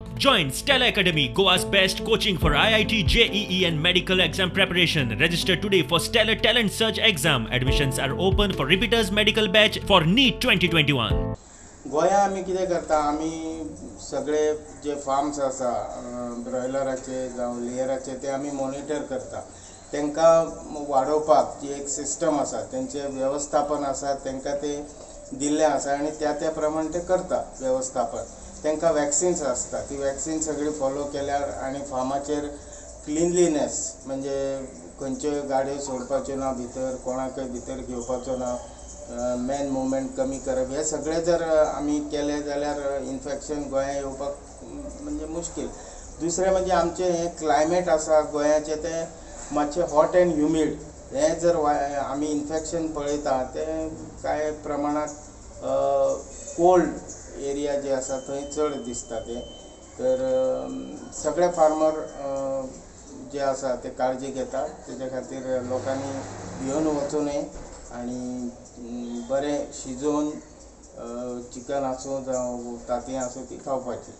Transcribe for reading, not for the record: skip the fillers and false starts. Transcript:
Join Stella Academy, Goa's best coaching for IIT, JEE and medical exam preparation. Register today for Stellar Talent Search exam. Admissions are open for repeaters medical batch for NEET 2021. गोंया आमी कितें करता, आमी सगळे जे farms आसा ब्रॉयलराचे जावं लेयराचे ते आमी मॉनिटर करता. तांकां वाडोवपाक जी एक सिस्टम आसा, तेंचें वेवस्थापन आसा, तांकां तें दिल्लें आसा आनी त्या त्या प्रमाण ते करता वेवस्थापन. तांकां वॅक्सिन्स आसता, ती वॅक्सिन सगळी फॉलो केल्यार आनी फार्माचेर क्लिनलीनेस म्हणजे खंयच्यो गाडयो सोडपाच्यो ना भितर, कोणाकय भितर घेवपाचो ना, मॅन मुवमेंट कमी करप, हे सगळें जर आमी केलें जाल्यार इन्फेक्शन गोंयांत येवपाक म्हणजे मुश्कील. दुसरें म्हणजे आमचें हें क्लायमेट आसा गोंयाचें तें मातशें हॉट एन्ड ह्युमीड, हें जर आमी इन्फेक्शन पळयता तें कांय प्रमाणांत कोल्ड एरिया जे आसा थंय चड दिसता तें. तर सगळे फार्मर जे आसा ते काळजी घेतात, तेज्या खातीर लोकांनी भिवन वचूं नये आनी बरें शिजोवन चिकन आसूं जावं तांतयां आसूं ती खावपाची.